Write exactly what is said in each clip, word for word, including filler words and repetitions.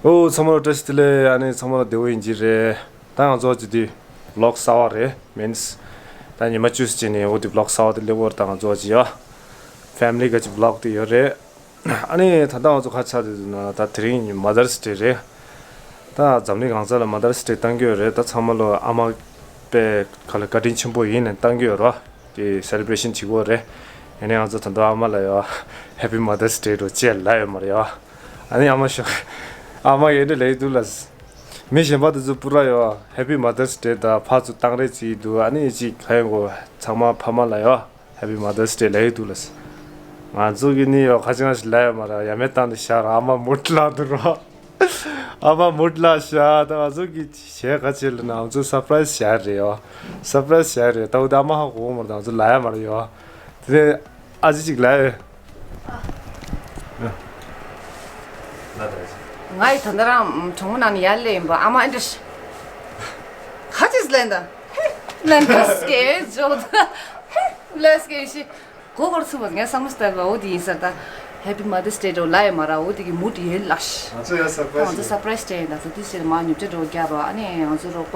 ཨོ་ཚང་མ་ལ་བཀྲ་ཤིས་བདེ་ལེགས། ཨ་ནི་ཚང་མ་ལ་བདེ་པོ་ཡིན་གྱི་རེད། ད་ང་ཚོ་ཅི་དུས་vlog་གསར་པ་རེད། མིན་ད་ཉི་མ་བཅུ་ཙམ་ནས་འོ་དེ་vlog་གསར་པ་དེ་སླེབས་པ་རེད། ད་ང་ཚོ་ཅི་ཡ་family་ག་ཅི་vlog་དེ་ཡོད་རེད། ཨ་ནི་ད་ལྟ་ང་ཚོ་ག་ཆགས་བསྡད་འདུག་ན། ད་དེ་རིང་Mother's Day་རེད། ད་འཛམ་གླིང་གང་ས་ལ་Mother's Day་བཏང་གི་ཡོད་རེད། ད་ཚང་མ་ལོ་ཨ་མ་པའི་ག་ལ་བཀའ་དྲིན་ཆེན་པོ་ཡིན་ནས་བཏང་གི་ཡོད་རེད། དེ་celebration་བྱེད་ཀྱི་ཡོད་རེད། ཡིན་ནའི་ང་ཚོ་ད་དུང་ཨ་མ་ལ་ཡ་Happy Mother's Day་འགྲོ་ཅེས་ལབ་ཡོད་མ་རེད་ཡ། ཨ་ནི་ཨ་མ་ཤོག་ཨ་མ་ཡིན་འདྲ་ལབ་ཀྱི་འདུག་ལ། མི་གཞན་པ་དེ་ཚོ་པུ་ར་ཡ་Happy Mother's Day་དང་ཕར་ཚུར་བཏང་རེས་བྱེད་ཀྱི་འདུག་ཨ་ནི་ཅིག་ག་ཡོང་གོ་ཚང་མ་ཕ་མ་ལ་ཡ། Happy Mother's Day་ལབ་ཀྱི་འདུག་ལ། ང་ཚོ་གི་ནི་ཡོ་ཁ་ཅིག་ཞིག་ལབ་ཡོད་མ་རེད། ཡ་མེད་བཏང་ནས་བཞག་ར། ཨ་མ་མུ་མཐུད་ལ་འདུག་རོ། ཨ་མ་མུ་མཐུད་ལ་བཞག་ད་ང་ཚོ་གི་བྱས་ག་ཅི་ལབ་ན། ང་ཚོ་surprise་བྱས་རེད་ཡོ། surprise་བྱས་རེད། ད་འོ་ད་ཨ་མ་ཧ་གོ་གི་མ་རེད། ད་ང་ཚོ་ལབ་ཡོད་མ་རེད་ཡོ། དེ་ནས་ཨ་ཅེ་ཅིག་ལབ་ཡོད། ང་ཡི་ད་ལྟ་རང་གྲོང་མོ་ནང་ནས་ཡར་སླེབས་ཡིན་པ། ཨ་མ་ཨེ་འདྲ་ཞིག་ག་ཅི་ལབ་ན། ཧེ་ལབ་ན་སྐད་འཇོག་ད། ཧེ་ལབ་སྐད་ཤི། གོ་གོར་ཚུགས་པ་ངས་བསམ་བློ་བཏང་བ་འོ་དེ་ཡིན་ས་རེད། ད་Happy Mother's Day་འགྲོ་ལབ་ཡོད་མ་རེད། འོ་དེ་གི་མུ་མཐུད་ཡོད་ལ་ཤི། ང་ཚོ་ཡང་surprise་ང་ཚོ་ཡིན། surprise་སྤྲད་ཡིན། ད་ཚོ་དེ་ཕྱིར་མ་ཉོ་ཆ་འགྲོ་རྒྱབ་རོགས། ཨ་ནི་ང་ཚོ་རོགས་པ་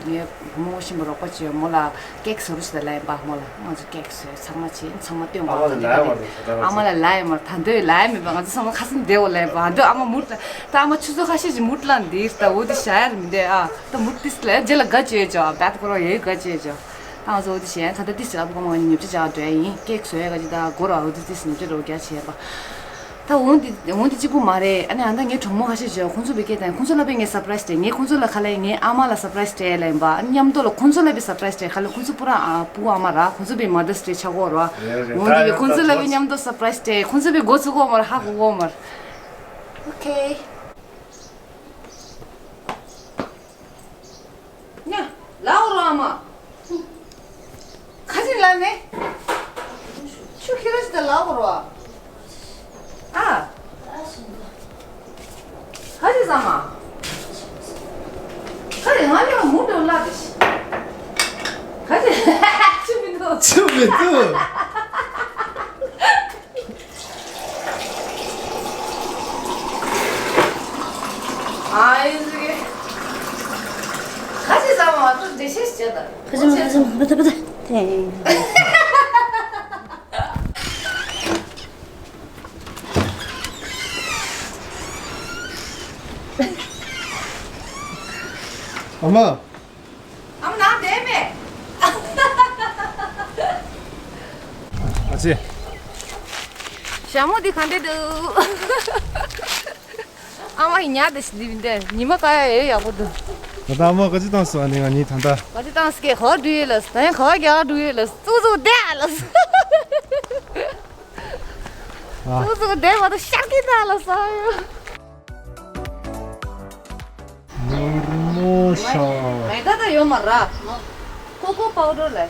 ངའི་བུ་མོ་ཤིན་པོ་རོགས་པ་བྱས་མོ་ལ་cake་བཟོ་རོགས་ཞེས་ལབ་ཡིན་པ། མོ་ལ་ང་ཚོ་cake་བཟོས། ཚང་མ་བྱས། ཚང་མ་སྟོན་པ། ཨ་མ་ལ་ལབ་ཡོད་མ་རེད། ད་ལྟ་ཨ་མ་ལ་ལབ་ཡོད་མ་རེད། ད་འདོད་ལབ་ཡོད་མེད་པ། ང་ཚོ་ཚང་མ་ཁ་སང་བདེ་བོ་ལབ་ཡིན་པ། འདོད་ཨ་མ་མུ་མཐུད་ད་ཨ་མ་ཆུ་ཚོད་ཁ་ཤས་ཅིག་མུ་མཐུད་ལ་འདིར་ད་འོ་དེ་བཞག་ཡ་རེད་མི་འདུག་ཨ། ད་མུ་མཐུད་ལ་རྗེས་ལ་དགའ་བྱས་ཅོ་བད་ཁོ་རང་ཡོད་དགའ་བྱས་ཅོ། ཨང་། བཟོ་དེ་བྱས་ད་ལྟ་ཏིས་ལ་ཕོ་མོ་ཉོ་ཆ་བྱ་འགྲོ་ཡིན། ཀེག་བཟོ་ཡ་ག་ཅི་ད་སྒོ་ར་འོ་དེ་ཏིས་ཉོ་ཆ་འགྲོ་རྒྱ་བྱས་པ། ད་འོང་དེ་འོང་དེ་གཅིག་པུ་མ་རེད། ཨ་ནི་ཨ་ད་ངའི་གྲོགས་མོ་ཁ་ཤས་བྱས་ཁོང་ཚོ་བེ་ཀེ་དང་ཁོང་ཚོ་ལ་བེ་ངས་སར་པ་རའི་སི་སྤྲད། ངས་ཁོང་ཚོ་ལ་ཁ་ལས་ངའི་ཨ་མ་ལ་སར་པ་རའི་སི་སྤྲད་ལ་ཡིན་པ། ཨ་ནི་མཉམ་དུ་ལ་ཁོང་ཚོ་ལ་བེ་སར་པ་རའི་སི་སྤྲད། ཁ་ལས་ཁོང་ཚོ་པུ་ར་ཨ་ཕྲུ་གུ་ཨ་མ་ར་ཁོང་ཚོ་བེ་མ་དར་སི་ཌེ་ཆགས་གོ་ར། འོང་དེ་བེ་ཁོང་ཚོ་ལ་བེ་མཉམ་དུ་སར་པ་རའི་སི་སྤྲད། ཁོང་ཚོ་བེ་འགོ་ཚུགས་གོ་མ་ར་ཧ་གོ་གོ་མ་ར། ཨོ་ཁེ། ཉ། ལའོ་རོ་ཨ་མ། ཁ་ཅིག་ལ་མེ། ཆུ་ཁྱེར་ཅིག་ད་ལའོ་རོ་ཨ། ཨ། ཁ་ཅིག་ཟ་མ། ཁ་ཅིག་ང་ལ་མུ་འགྲོ་ལ་དེ་ཤི། ཁ་ཅིག་ཆུ་མི་འདུག་ཆུ་མི་འདུག་ཨ་ཡིན་ཟིག་ཁ་ཅིག་ཟ་མ་ཏུ་འདི་ཤེས་བྱེད་ད། ཁ་ཅིག་ཁ་ཅིག་བུ་ད་བུ་ད། ཨ་མ། ཨ་མ་ནང་བསྡད་མེད། ཨ་ཅེ། ཞྭ་མོ་འདི་ག་འདྲ་འདུག་ཨ་མ་ཡི་ཉག་དེ་ཞིག་འདི་མི་འདྲ། ཉི་མ་ཀ་ཡ་ཡོད་ཡག་པོ་འདུག་ད་ལྟ་ཨ་མ་ག་ཅི་བཏང་སོང་། ཨ་ནི་ང་གཉིས་ད་ལྟ་ག་ཅི་བཏང་སྐད་ག་བ་འགྲོ་ཡོད་ལ། ད་ཡང་ག་བ་རྒྱག་འགྲོ་ཡོད་ལ། ཙུག་ཙུག་བསྡད་ལ། ཨ། ཙུག་ཙུག་བསྡད་མ་གཏོགས་ཤར་གི་ད་ལ་ས་ཡོད། ནོར་མོ་ཤ། མེ་ད་ད་ཡོད་མ་ར། ཀོ་ཀོ་པའུ་ཌར་ལས།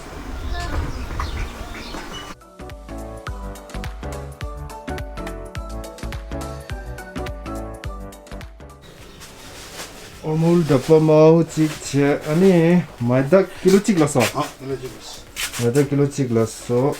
ཨ་མུལ་ཌ་པ་མའུ་གཅིག་བྱས། ཨ་ནི་མེ་ད་ཀི་ལོ་གཅིག་ལ་སོ། ཨ། ཀི་ལོ་གཅིག་ལ་སོ། མེ་ད་ཀི་ལོ་གཅིག་ལ་སོ།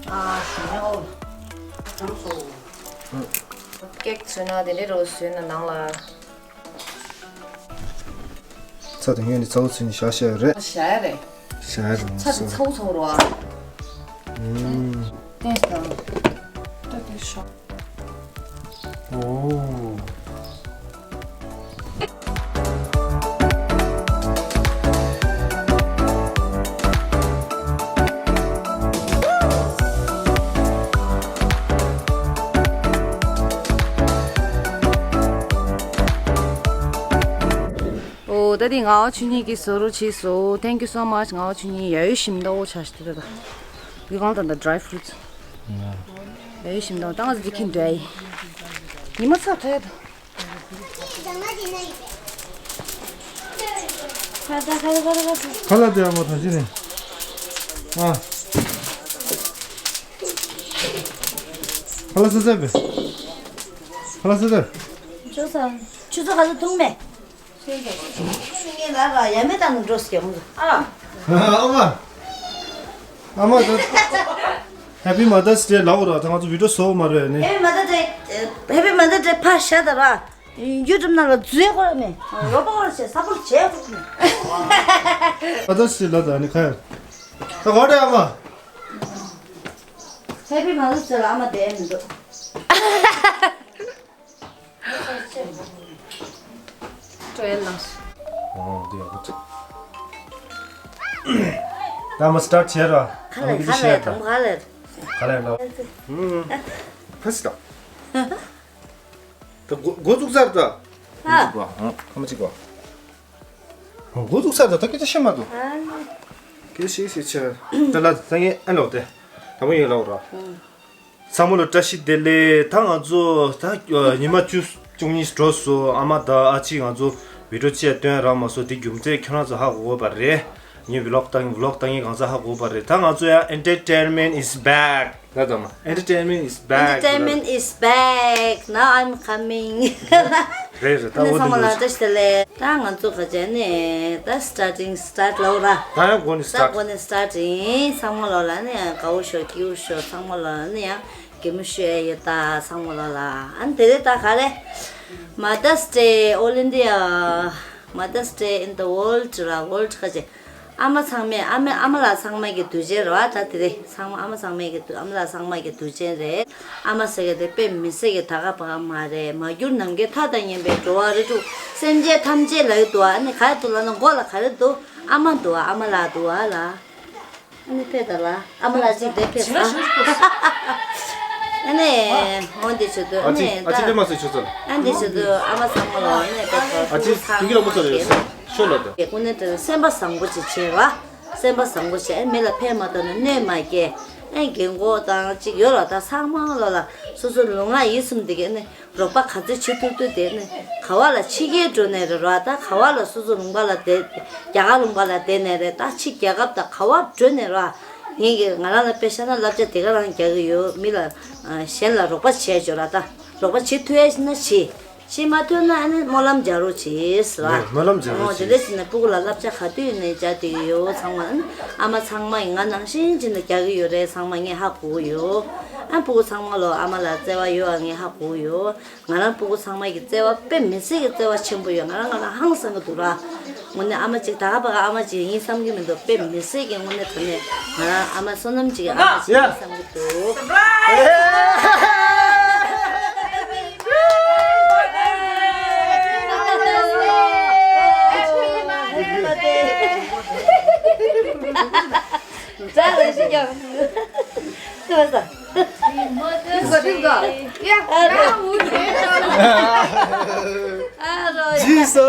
ཨ་ཤི་ནའོ། ཚང་སོ། ཀེག་བཟོས་ན་དེ་འདྲའི་རོ་བཟོས་ན་ནང་ལ། ཚྭ་དང་ཡོད་ནི་ཚྭ་བོ་ཚུན་བཞག་བཞག་རེད། བཞག་ཡ་རེད། བཞག་ཡ་རེད། ཚྭ་དང་ཚྭ་བོ་ཚྭ་བོ་རོ་ཨ། ཨུམ། ཏེས་དང་། ཏོ་ཏེ་ཤོ། ཨོ། ཨོ། ད་དེ་ངག་དབང་ཆོས་ཉིད་ཀྱིས་བཟོ་རོགས་བྱས་སོང་། Thank you so much. ངག་དབང་ཆོས་ཉིད་ཡ་ཡོ་ཞིམ་ད་འོ་ཆ་ཞིག་དེ་རེད་ད། ཡུ་གང་དང་ད་dry fruits། ཡ་ཡོ་ཞིམ་ད་འོ་ད་ང་ཚོ་འདི་ཁྱིམ་འདྲ་ཡི། ཉི་མ་ཚ་ཐལ་ད། ཁ་ལ་དེ་ཡ་མོ་ཐང་ཅི་ནི། ཨ། ཁ་ལ་ས་ས་བེ། ཁ་ལ་ས་ས། ཆུ་ཚོད་ཁ་ལ་ཐུང་མེད། ངས་ལ་ལ་ཡ་མེད་དང་འགྲོ་སྐྱོང་། ཨ། ཨ་མ། ཨ་མ་ད། Happy Mother's Day ལའོ་ར། ད་ང་ཚོ་video བཟོ་མ་རེད་ནི། Happy Mother's Day. Happy Mother's Day ཕར་བཞག་ད་ར། YouTube ནང་ལ་འཛུལ་ཡ་ཁོ་ར་མེད། རོགས་པ་ཁོ་ར་བྱས་ས་པོར་བྱས་ཁོ་མེད། Mother's Day ལ་ད་ནི་ཁ་ཡ། ད་གོ་དྲ་ཨ་མ། Happy Mother's Day ལ་ཨ་མ་བསྡད་མི་འདུག་སྤྲོ་ཡན་ལངས། ཨོ་འདི་ཡག་པོ་འདུག་ད་མ་start བྱས་ར། ཁ་ལས་ཁ་ལས་དང་ཁ་ལས། ཁ་ལས་ལ། ཧུམ། ཕ་སི་ད། ད་འགོ་འགོ་བཙུགས་ཚར་ད། ཨ། འགོ་བཙུགས་པ། ཨ་ཁ་མ་གཅིག་པ། འགོ་བཙུགས་ཚར་ད་ད་སྐད་ཆ་བཤད་མ་འདུག་ཨ། སྐད་ཆ་བཤད་བཤད་ཆ། ད་ལ་ད་ངས་ཨ་ལོག་དེ། དང་པོ་ཡིན་ལོག་ར། ཨ། ཚང་མ་ལ་བཀྲ་ཤིས་བདེ་ལེགས། ད་ང་ཚོ་ད་ཉི་མ་བཅུ་བཅུ་གཉིས་འགྲོ་སོང་། ཨ་མ་དང་ཨ་ཅེ་ང་ཚོ་video ཅིག་སྟོན་རག་མ་སོང་། དེ་རྒྱུ་མཚན་ཁྱོད་རང་ཚོ་ཧ་གོ་གོ་བ་རེད། ངས་vlog བཏང་vlog བཏང་ངས་གང་ཚ་ཧ་གོ་བ་རེད། ད་ང་ཚོ་ཡང་entertainment is back. ད་ད་མ་entertainment is back. Entertainment is back. Now I'm coming. རེད་རེད། ད་ནི་འོ་ཚང་མ་ལ་དེ་བཀྲ་ཤིས་བདེ་ལེགས། ད་ང་ཚོ་ག་ཅན་ནས་ད་starting start ལོ་ར། ད་ཡང་གོ་ནས་ད་start གོ་ནས་start ཡིན། ཚང་མ་ལོ་ལ་ནི་ཡང་དགའ་བོ་ཤོག་སྐྱིད་བོ་ཤོག་ཚང་མ་ལོ་ལ་ནི་ཡང་གད་མོ་ཤོད་ཡ་ཡོད་ད་ཚང་མ་ལོ་ལ། ཨ་ནི་དེ་རེད་ད་ག་རེ། Mother's Day all India, Mother's Day in the world ར། World ག་ཅན། ཨ་མ་ཚང་མས་ཨ་མ་ཨ་མ་ལགས་ཚང་མ་གི་དུས་ཆེན་རེད་བ། ད་དེ་རེད། ཚང་མ་ཨ་མ་ཚང་མས་གི་དུས་ཨ་མ་ལགས་ཚང་མ་གི་དུས་ཆེན་རེད། ཨ་མ་ཟེར་གི་དེ་དཔེ་མི་སྲིད་གི་ད་ག་པ་ག་མ་རེད། མ་གྱུར་ནམ་མཁའི་མཐའ་དང་མཉམ་པའི་འགྲོ་བ་རིགས་དྲུག་སེམས་ཅན་ཐམས་ཅད་ལ་ཡོད་དུ་བ། ཨ་ནི་ག་ཡ་དུ་ལ་ན་མགོ་ལ་ག་རེ་འདུག་ཨ་མ་འདུག་བ། ཨ་མ་ལགས་འདུག་བ་ལ། ཨ་ནི་ཕེབས་ད་ལ་ཨ་མ་ལགས་ཅིག་དེ་ཕེབས་ས། ཨ་ནི་འོ་འདི་བྱེད་དུས་ཨ་ཨ་ཅི་ནི་ཨ་ཅི་ད་ལེ་མ་སེ་ཆུ་ཚོད། ཨ་འདི་བྱེད་དུས་ཨ་མ་ཚང་མ་ལ་ཨ་ནི་ཕེབས་ས། ཨ་ཅི་ཐུགས་ཀྱི་ལ་མོ་ཚོ་རེད། ཤོད་ལ་ད། དངོས་གནས་དྲང་སེམས་པ་བཟང་པོ་ཅིག་བྱེད་ར། སེམས་པ་བཟང་པོ་བྱས་མི་ལ་ཕན་མ་ཐོགས་ན་གནོད་མ་སྐྱེལ། ཨེ་རྒན་གོག་དང་གཅིག་ཡོད་ལ་ད་ཚང་མ་ལོ་ལ་སོ་སོ་ལུས་ངག་ཡིད་གསུམ་དེ་གས་ནི་རོགས་པ་ག་ཚོད་བྱེད་ཐུབ་ཐུབ་དེ་ནི་ག་བ་ལ་ཕྱི་རྒྱལ་འགྲོ་ནས་རེད་ར། ད་ག་བ་ལ་སོ་སོ་ལུང་པ་ལ་བསྡད་རྒྱ་གར་ལུང་པ་ལ་བསྡད་ནས་རེད། ད་ཕྱི་རྒྱལ་ཁབ་ད་ག་བ་འགྲོ་ནས་ར། ངས་གི་ང་རང་ལ་དཔེ་བཤད་ན་བསླབ་བྱ་དེ་ག་རང་རྒྱག་གི་ཡོད། མི་ལ་གཞན་ལ་རོགས་པ་བྱས་འཇོག་ར། ད་རོགས་པ་བྱེད་ཐུབ་ཡ་ན་བྱེད། ཤེས་མ་ཐུབ་ན་ཨ་ནི་སྨོན་ལམ་རྒྱག་རོགས་བྱེད་ཟེར་བ། ནས་སྨོན་ལམ་རྒྱག་རོགས་ཨོ་དེ་བྱེད། འདྲ་བྱས་ནས་སྤུ་གུ་ལ་བསླབ་བྱ་ག་དུས་ནས་རྒྱག་བསྡད་ཀྱི་ཡོད། ཚང་མ་ཨ་ནི་ཨ་མ་ཚང་མ་ཡིས་ང་ནང་བཞིན་བྱས་ནས་རྒྱག་གི་ཡོད་རེད། ཚང་མ་ངས་ཧ་གོ་གི་ཡོད། ཨ་སྤུ་གུ་ཚང་མ་ལོ་ཨ་མ་ལ་བརྩེ་བ་ཡོད་ཨ་ངས་ཧ་གོ་གི་ཡོད། ང་རང་སྤུ་གུ་ཚང་མ་གི་བརྩེ་བ་དཔེ་མི་སྲིད་ཀྱི་བརྩེ་བ་ཆེན་པོ་ཡོད། ང་རང་ང་རང་ཧང་སང་གི་འདུག་ར། དངོས་གནས་ཨ་མ་གཅིག་ད་ག་པ་ག་ཨ་མ་གཅིག་ཡིན་བསམ་གྱི་མི་འདུག་དཔེ་མི་སྲིད་ཀྱི་དངོས་གནས་དྲང་གནས་ང་རང་ཨ་མ་བསོད་ནམས་གཅིག་གི་ཨ་མ་གཅིག་ཡིན་བསམ་གྱི་འདུག་ཨ་རོ། ཇི་སོ།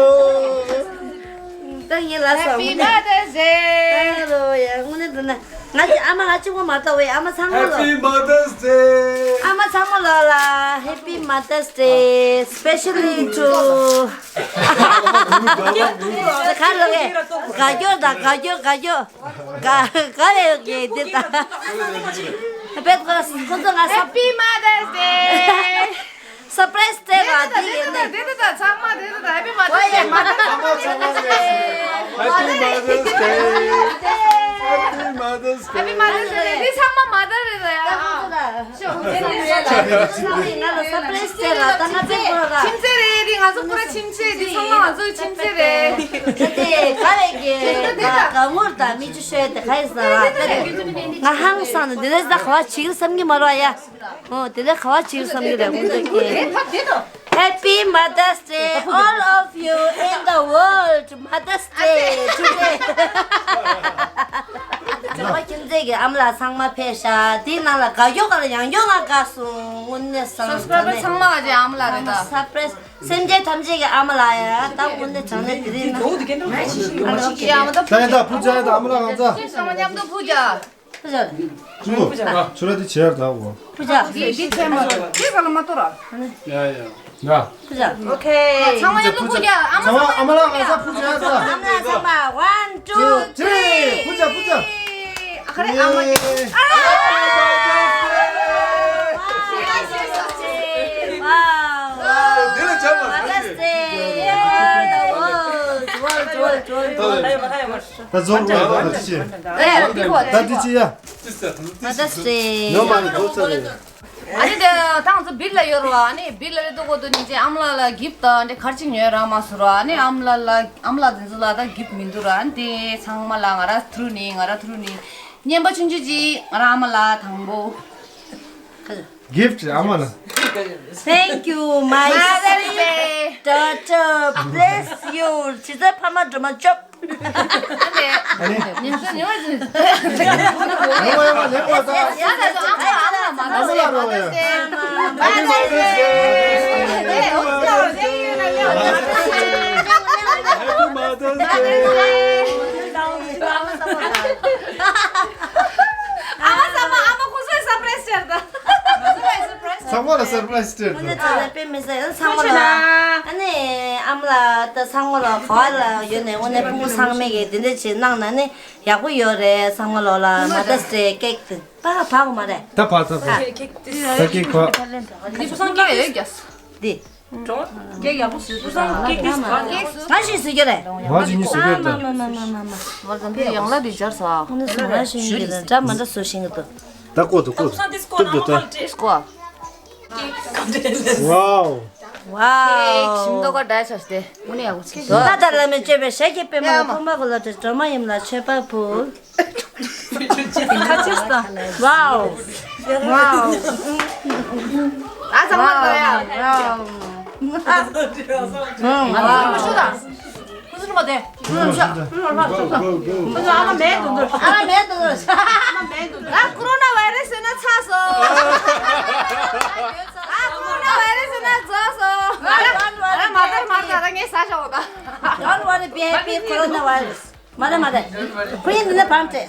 ད་ངས་ལབ་སོང་། Happy Mother's Day. ཨ་རོ་ཡ། དངོས་གནས་འདི་ན་ང་ཅི་ཨ་མ་ང་གཅིག་པོ་མ་གཏོགས་བས་ཨ་མ་ཚང་མ་ལོ། Happy Mother's Day. ཨ་མ་ཚང་མ་ལོ་ལ་Happy Mother's Day, specially to ག་ལོ་གེ་ག་གྱོ་ད་ག་གྱོ་ག་གྱོ། ག་ག་རེ་ཡོད་ཀྱི་འདི་ད། བེད་ཁོ་ཁོ་ཚོ་ང་ས། Happy Mother's Day. Surprise སྤྲད་པ་འདི་ཡིན་ནི། འདི་ད་ཚང་མ་འདི་ད་Happy Mother's Day. Mother's Day. Happy Mother's Day. Happy Mother's Day. འདི་ཚང་མ་མ་དར་རེད་ཡ། ང་ལ་སར་པ་རའི་སི་སྤྲད་ར། ད་ང་ཚོ་པུ་ར་ཁྱིམ་མཚེས་རེད། འདི་ང་ཚོ་པུ་ར་ཁྱིམ་མཚེས། འདི་ཚང་མ་ང་ཚོའི་ཁྱིམ་མཚེས་རེད། ད་དེ་ག་རེ་གི་ག་ངུར་དང་མི་ཆུ་ཤོད་དེ་ག་ཡིན་ཟེར་ར། ད་དེ་ང་ཧང་སང་ནས་འདི་ནས་ད་ག་བ་བྱེད་ཀྱི་བསམ་གྱི་མ་རོ་ཡ། ཨོ་དེ་ནས་ག་བ་བྱེད་ཀྱི་བསམ་གྱི་རེད་ཁོང་ཚོ་གི། Happy Mother's Day, all of you in the world. Mother's Day today. ཚང་མ་ཁྱིམ་མཚེས་ཀྱི་ཨ་མ་ལགས་ཚང་མ་ཕེབས་ཤག་དེའི་ནང་ལ་དགའ་སྐྱོ་ག་ལ་ཡང་སྐྱོ་ང་དགའ་སོང་། དངོས་གནས་བཟང་། སབ་སི་ཀ་རའི་བར་ཚང་མ་ག་ཅེ་ཨ་མ་ལགས་རེད་ད། སབ་སི་ཀ་རའི་བར་སེམས་ཅན་ཐམས་ཅད་ཀྱི་ཨ་མ་ལགས་ཡ། ད་དངོས་གནས་དྲང་གནས་དེ་རིང་ན། ཡ་མ་ད་ད་ཡ་ད་ཕུ་ཅ་ཡ་ད་ཨ་མ་ལགས་གང་ཚ། ཚང་མ་མཉམ་དུ་ཕུ་ཅ། ཕུ་ཅ། ཆུ་ལོ། ཆུ་ལོ་དེ་བྱེད་ཡ་ད་འོ། ཕུ་ཅ། འདི་འདི་བྱས་མ་འདི་ག་ལ་མ་གཏོར་ར། ཡ་ཡ། ཡ། ཕུ་ཅ། ཨོ་ཁེ། ཚང་མ་མཉམ་དུ་ཕུ་ཅ། ཨ་མ་ཚང་མ་ཨ་མ་ལགས་ང་ཚ་ཕུ་ཅ་ཡ་ད། ཨ་མ་ཚང་མ་one two three. ཕུ་ཅ་ཕུ་ཅ། ཨ་ཁ་རེ་ཨ་མ་ཡེ། ཨ། Wow. དེ་ལ་བྱ་མ་Mother's Day. World, world, world, world. ད་ཛོར་བ་ད་དེ་ཅི། ད་དེ་ཅི་ཡ། Mother's Day. ཉོ་མ་ནི་ཛོར་ཚ་རེད། ཨ་ནི་དེ་ཐང་ཚོ་བིར་ལ་ཡོད་ར། ཨ་ནི་བིར་ལ་རེད་དོ་གོ་དོ་ནི་ཅེ་ཨམ་ལ་ལ་གིབ་ད་འདྲེ་གར་ཅིག་ཉོས་ར་མ་སུ་ར། ཨ་ནི་ཨམ་ལ་ལ་ཨམ་ལ་དེ་ཚོ་ལ་ད་གིབ་མི་འདུག་ར། ཨ་ནི་དེ་ཚང་མ་ལ་ང་ར་ཐུ་རུ་ནི་ང་ར་ཐུ་རུ་ནི་བརྙན་པ་ཆུང་ཆུང་ཅིག་ང་ར་ཨམ་ལ་དང་པོ། གིབ་ཨམ་ལ། Thank you, my sweet daughter. Bless you. ཇི་ལྟར་ཕ་མ་སྒྲོལ་མ་ཅོབ། ཨ་ནི། ཉན་སོ་ཉོ་ཅི། ཉོ་ཡ་མ་ཉོ་བ་ད། ཡ་ད་ད་ཨ་མ་ཨ་མ་ཨ་མ་ཨ་མ་ལ་རོ་ཡ། Happy Mother's Day. ཨ་མ་ཚང་མ་ཨ་མ་ཁོ་ཚོའི་སར་པ་རའི་སི་སྤྲད་ད། ཚང་མ་ལ་སར་པ་རའི་སི་སྤྲད་དོ། དངོས་གནས་དྲང་གནས་དཔེ་མི་སྲིད་ཡང་ཚང་མ་ལ། ཨ་ནི་ཨམ་ལ་ད་ཚང་མ་ལ་ག་བ་ལ་ཡོད་ནས་དངོས་གནས་ཕྲུ་གུ་ཚང་མས་གི་དེ་འདྲ་བྱེད་གནང་ན་ནི་ཡག་པོ་ཡོད་རེད། ཚང་མ་ལོ་ལ་Mother's Day cake དེ་ཕ་ཕ་གོ་མ་རེད། ད་ཕ་ད་ཕ། ད་ཀེག་ཕ། འདི་བུ་སང་ཀེག་ཡོད་རྒྱ། འདི། ཀེག་ཡག་པོ་བཟོས། བུ་སང་ཀེག་དེ་ཟ། ང་ཞིག་བཟོས་རྒྱུ་རེད། ང་ཞིག་ནི་བཟོས་རྒྱུ་རེད། མ་མ་མ་མ་མ་མ། ང་ཚོ་འདི་ཡང་ལ་དེ་སྦྱར་ས། ཁོང་ཚོ་ང་ཞིག་བཟོས་རྒྱུ་རེད། འདྲ་མ་འདྲ་བཟོ་ཤེས་ཀྱི་འདུག་ད་ཀོ་ཏུ་ཀོ་ཏུ་ཏུ་ཏུ་ཏུ། ཀོ། Wow. Wow. ཁྱིམ་ཐོག་ཀ་ཌའི་ཆ་སྟེ་དངོས་གནས་ཡག་པོ་ཚིག་ད་ད་ལ་མི་སྤྱོད་པའི་ཞལ་གྱི་པད་མ་ལ་ཕུར་མ་གོ་ལ་དྲི་སྒྲོལ་མ་ཡིན་ལ་མཆོད་པ་ཕུལ། Wow. Wow. ཨ་ཚང་མ་ལ་ཡ། Wow. ཁུ་སུ་མ་དེ། ཁུ་སུ་མ་དེ། ཁུ་སུ་ཨ་མ་མེད་དུ་འདུག་ཨ་མ་མེད་དུ་འདུག་ཨ་མ་མེད་དུ་འདུག་ཨ་ཀོ་རོ་ན་བྷའི་རེ་སི་ཡོད་ན་ཚར་སོང་། ཨ་ཀོ་རོ་ན་བྷའི་རེ་སི་ཡོད་ན་རྫོགས་སོང་། ཨ་མ་དར་མ་དར་ངས་ཟ་ཤོག་ད། Don't worry, be happy, coronavirus. མ་རེད་མ་རེད། ཁོ་གཉིས་འདི་ནས་བམ་སྤྲད།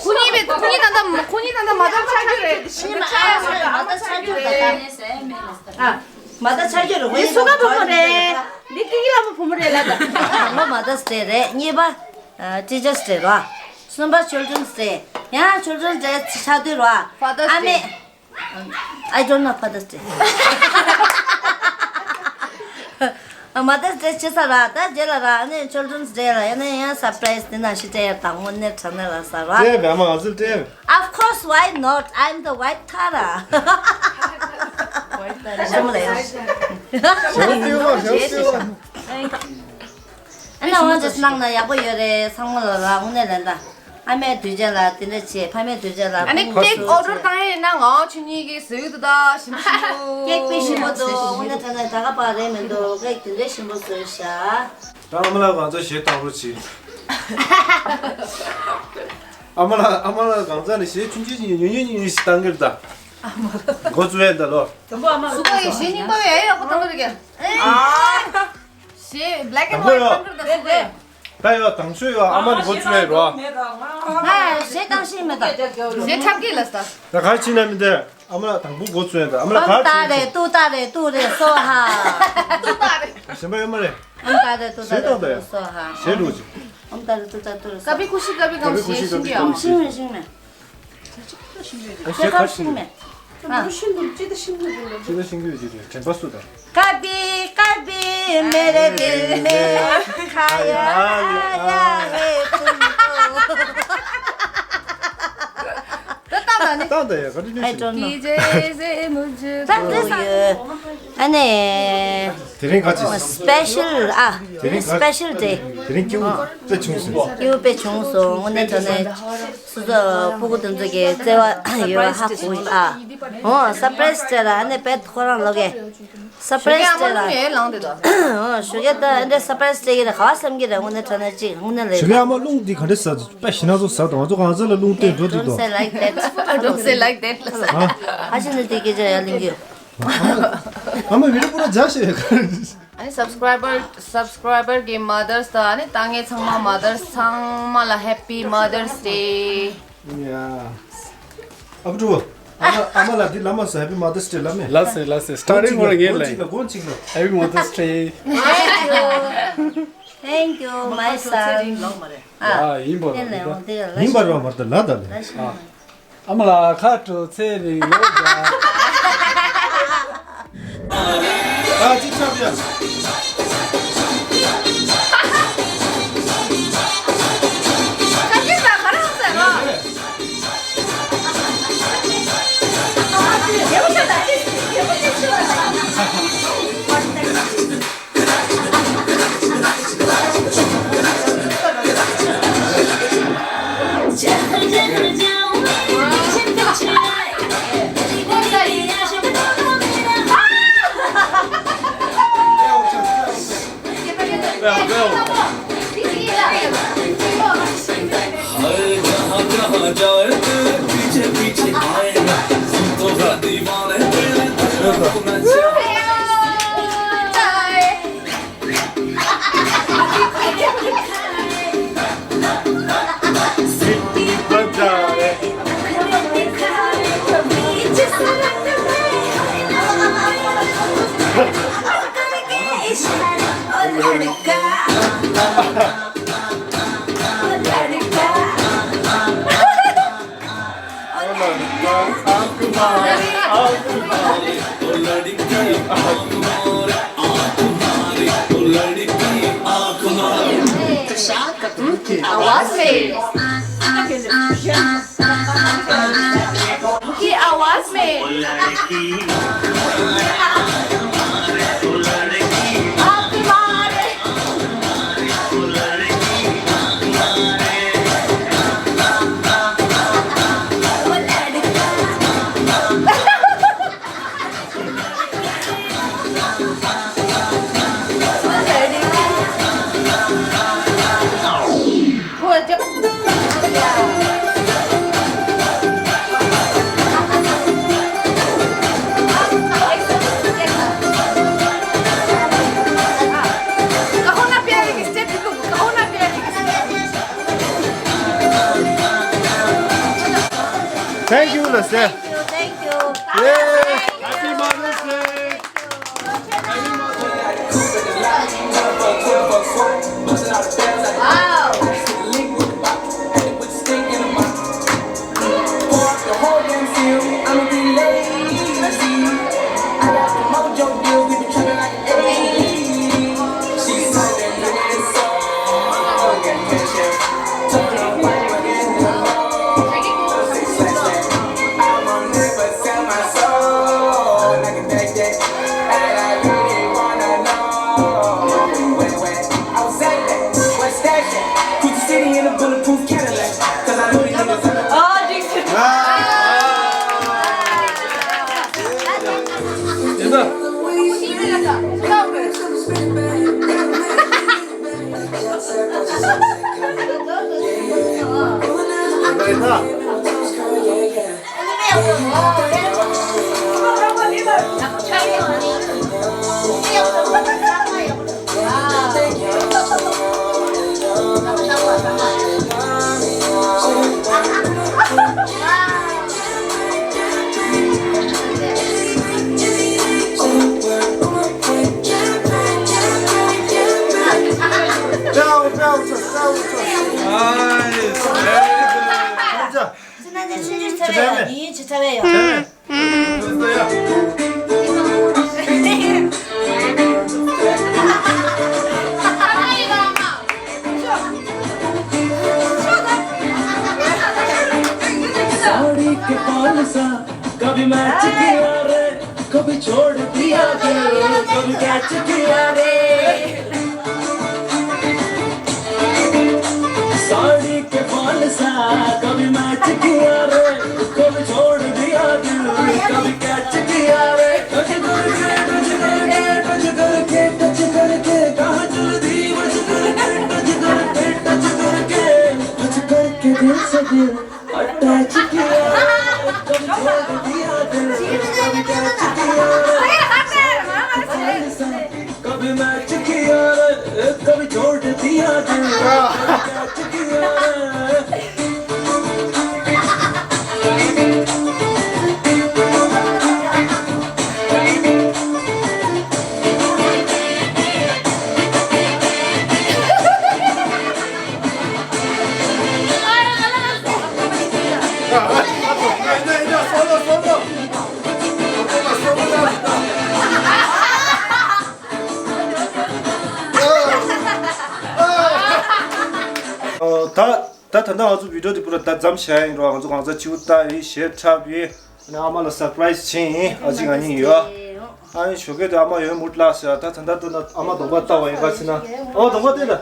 ཁོ་གཉིས་མེད། ཁོ་གཉིས་ད་ལྟ་ཁོ་གཉིས་ད་ལྟ་མ་དར་ཆགས་རྒྱུ་རེད། ཕྱི་མ་ཨ་མ་དར་ཆགས་རྒྱུ་རེད། ཨ་མ་དར་ཆགས་རྒྱུ་རེད། འདི་སུ་ག་བུ་མོ་རེད། འདི་ཀི་ཀི་ལ་བུ་བུ་མོ་རེད་ལ་ད། དང་པོ་Mother's Day རེད། གཉིས་པ་Teachers Day རེད། གསུམ་པ་Children's Day། ཡང་Children's Day ཆགས་དུས་རེད། Father's Day། ཨ་མས། I don't know Father's Day. Mother's Day བྱེད་ས་ར། ད་རྗེས་ལ་ར་ནི་Children's Day ལ་ཡང་ན་ཡང་སར་པ་རའི་སི་དེ་ན་ཤི་ཏྲེ་ཡར་དང་དངོས་གནས་དྲང་གནས་ལ་ས་ར། ཏྲེ་བེ་མ་ང་ཚོ་ཏྲེ། Of course, why not? I'm the white Tara. White Tara. ཞོ་ཏི་བ་ཞོ་ཏི་བ། ཨ་ནི་འོ་འདྲ་གནང་ན་ཡག་པོ་ཡོད་རེད། ཚང་མ་ལ་ར་དངོས་གནས་ལན་ད། ཨ་མའི་དུས་ཆེན་ལ་དེ་འདྲ་བྱེད། ཕ་མའི་དུས་ཆེན་ལ་ཨ་ནི་ཁེག་ཨོ་ཌར་བཏང་ཡས་ཡིན་ན་ང་ཆུ་གཉིས་ཀྱི་ཟེར་གྱི་འདུག་ད་ཞིམ་པོ་ཞིམ་པོ། ཁེག་དཔེ་ཞིམ་པོ་འདུག་དངོས་གནས་དྲང་གནས་ད་ག་པར་རེད་མི་འདུག་ཁེག་དེ་འདྲ་ཞིམ་པོ་བཟོས་ཤག་ད་ཨ་མ་ལགས་གང་ཚ་གཞས་བཏང་རོགས་བྱེད། ཨ་མ་ལགས་ཨ་མ་ལགས་གང་ཚ་ནས་གཞས་ཆུང་ཆུང་ཉུང་ཉུང་ཉུང་ཉུང་ཞིག་བཏང་གི་རེད་ད། འགོ་བཙུགས་ཡས་ད་ལོ། སུ་ག་ཡི་གཞས་རྙིང་པ་ཡ་ཡག་པོ་བཏང་གི་རེད་ཀྱ། གཞས་black and white བཏང་གི་རེད་ད་སུ་ག་ཡི། ད་ཡོད་དང་ཤོས་ཡོད། ཨ་མ་ནི་འགོ་བཙུགས་ཡས་རོ། ང་གཞས་བཏང་ཤེས་མེད་ད། གཞས་འཁྲབ་ཀྱི་ལ་ས། ད་ག་ཅི་ན་མི་འདི་ཨ་མ་ལགས་དང་པོ་འགོ་བཙུགས་ཡས་ད། ཨ་མ་ལགས་ཨམ་ག་ཏ་ཅི་རེ་ཏུ་ཏ་རེ་ཏུ་རེ་སོ་ཧ། ཏུ་ཏ་རེ། གཞན་པ་ཡོད་མ་རེད། ཨམ་ག་ཏ་རེ་ཏུ་ཏ་རེ་ཏུ་རེ་སོ་ཧ། གཞས་འགྲོ་ཅིག་ཨམ་ག་ཏ་རེ་ཏུ་ཏ་ཏུ་རེ་སོ་ཧ། ཀ་པི་ཁུ་ཤི་ཀ་པི་ཀམ་གཞས་ཤིང་གི་ཨ། ཤིང་མེད་ཤིང་མེད། ཨ་ཤེས་ཁ་ཤིང་མེད། ཨ་ཤིང་འདུག་ཅི་ད་ཤིང་འདུག་ཅི་ད་ཤིང་འདུག་ཅི་ད་དྲན་པ་སུ་ད། कभी कभी मेरे दिल में ख्याल आया है तुमको। ད་ལྟ་ད་ནི། ད་ད་ཡ་ག་རེ་ནི། I don't know. ད་ད་ས་ཡོད། ཨ་ནི། དེ་རིང་ག་ཅི། Special ཨ། དེ་རིང་ག་Special day. དེ་རིང་སྐྱིད་པོ་དཔེ་བྱུང་སོང་། སྐྱིད་པོ་དཔེ་བྱུང་སོང་། དངོས་གནས་དྲང་གནས། སོ་སོ་སྤུ་གུ་དེ་ཚོ་གི་བརྩེ་བ་ཡོད་པ་ཧ་གོ་ཨ། འོ་surprise སྤྲད་ལ་ཨ་ནི་བེད་ཁོ་རང་ལོག་གི། Surprise སྤྲད་ལ། ཞོགས་ཀས་ཨ་མ་རླུང་ཡས་ལངས་དེ་དོ། འོ་ཞོགས་ཀས་ད་ཨ་འདྲ་surprise སྤྲད་ཀྱི་རེད། ག་བ་བསམ་གྱི་རེད། དངོས་གནས་དྲང་གནས་ཅིག་དངོས་གནས་ལས། ཞོགས་ཀས་ཨ་མ་རླུང་འདི་ག་འདྲ་ཟ་དཔེ་ཞེ་ན་ཚོ་ཟ་དང་ང་ཚོ་གང་ཟ་ལ་རླུང་བསྟན་འགྲོ་འདུག་དོ། Don't say like that. Don't say like that. ཨ་ཕྱི་ནས་དེ་སྐད་ཆ་ཡར་གླེང་གི་ཡོད། ཨ་མ་བི་རི་པུ་ར་རྒྱག་ཤེས་ཡོད་ག། ཨ་ནི་subscriber subscriber གི་mothers དང་ཨ་ནི་ལྟ་མཁན་ཚང་མ་mothers ཚང་མ་ལ happy Mother's Day. ཡ། ཨ་ཕྲུ་གུ། ཨ་མ་ཨ་མ་ལ་འདི་ལབ་མ་སོང་། Happy Mother's Day ལབ་མེད། ལབ་སོང་ལབ་སོང་། Starting ལ་ངས་ལབ་ཡིན། གོང་ཚིག་ལ་གོང་ཚིག་ལ། Happy Mother's Day. Thank you, thank you, my son. ཨ་ཡིན་པ་རེད། ཡིན་པ་རེད་པ། མ་རེད་ད་ལབ་ད་ལེ། ཨ། ཨ་མ་ལགས་ཁ་དྲོ། ཚེ་རིང་ལོ་བརྒྱ། ཨ་ཅིག་ཆགས་པ་ཡ། आवाज में। की आवाज में। Thank you, Lester. Thank you, thank you. Yay! Happy Mother's Day! Wow! Nice. Very good. ཁྱེད་རང་ཚོ་ཆུང་ཆུང་ཚ་བའི་ཡོང་། ཡིན་ཆེ་ཚ་བའི་ཡོང་། के पाल सा, कभी मैच किया रे, कभी छोड़ दिया दिल, कभी कैच किया रे। साड़ी के पाल सा, कभी मैच किया रे, कभी छोड़ दिया दिल, कभी कैच किया रे। टच करके, टच करके, टच करके, टच करके, कहाँ चल दी बच करके, टच करके, टच करके, टच करके दिल से दिल अटैच किया, कभी छोड़ दिया दिल, कभी कैच किया, कभी मैच किया रे, कभी छोड़ दिया दिल, कभी कैच किया रे। ད་ད་ད་ལྟ་ང་ཚོ་བི་ཌིའོ་འདི་པུ་ར་ད་མཚམས་བཞག་ཡིན་རོགས། ང་ཚོ་གང་ཚ་ཆིའུ་ལྟ་ཡི་ཞེ་འཁྲབ་ཡི། ཨ་ནི་ཨ་མ་ལ་སར་པ་རའི་ཛི་བྱིན་ཡིན། ཨ་ཅིག་ང་གཉིས་ཡོད། ཨ་ནི་ཞོགས་ཀས་དེ་ཨ་མ་ཡོད་མུར་ལ་ཤ་ད་ད་ད་ད་ཨ་མ་གདོང་པ་ལྟ་བ་ཡིན་ག་ཕྱིན་ན། ཨ་མ་གདོང་པ་ལྟོས་ད།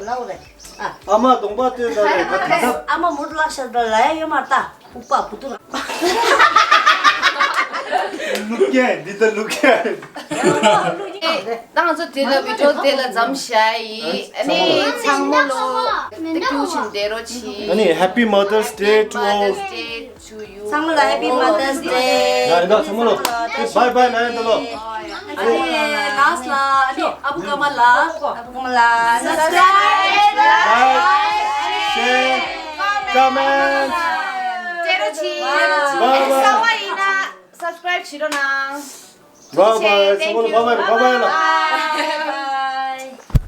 ཨ་མ་གདོང་པ་ལྟོས་ད་རེད་ད་ད་ད། ཨ་མ་མུར་ལ་ཤ་ད་ལ་ཡ་ཡོད་མ་ལྟ། ཨུ་པ་བུ་ཏུ་ར། ལུག་རྒྱན་འདི་ལྟ་ལུག་རྒྱན། ད་ང་ཚོ་དེ་ལ་བི་ཌིའོ་དེ་ལ་མཚམས་བཞག་ཡིན། ཨ་ནི་ཚང་མ་ལོ་ཏིག་ཏུ་ཆིན་དེ་རོ་ཆི། ཨ་ནི་Happy Mother's Day to all. Mother's Day to you. ཚང་མ་ལ་Happy Mother's Day. ཡ་ཡིན་ད་ཚང་མ་ལོ། Bye bye ལ་ཡིན་ད་ལོ། ཨ་ནི་ལ་སི་ཊི་ལ་ཨ་ནི་ཨ་བུ་ཀ་མ་ལ། ཨ་བུ་ཀ་མ་ལ་subscribe, like, share, comment. དེ་རོ་ཆི། Bye bye. གསར་པ་ཡིན་ན་སབ་སི་ཀ་རའིབ་བྱེད་རོགས་གནང་། Bye bye. ཚང་མ་ལོ། Bye bye. Bye bye ལ།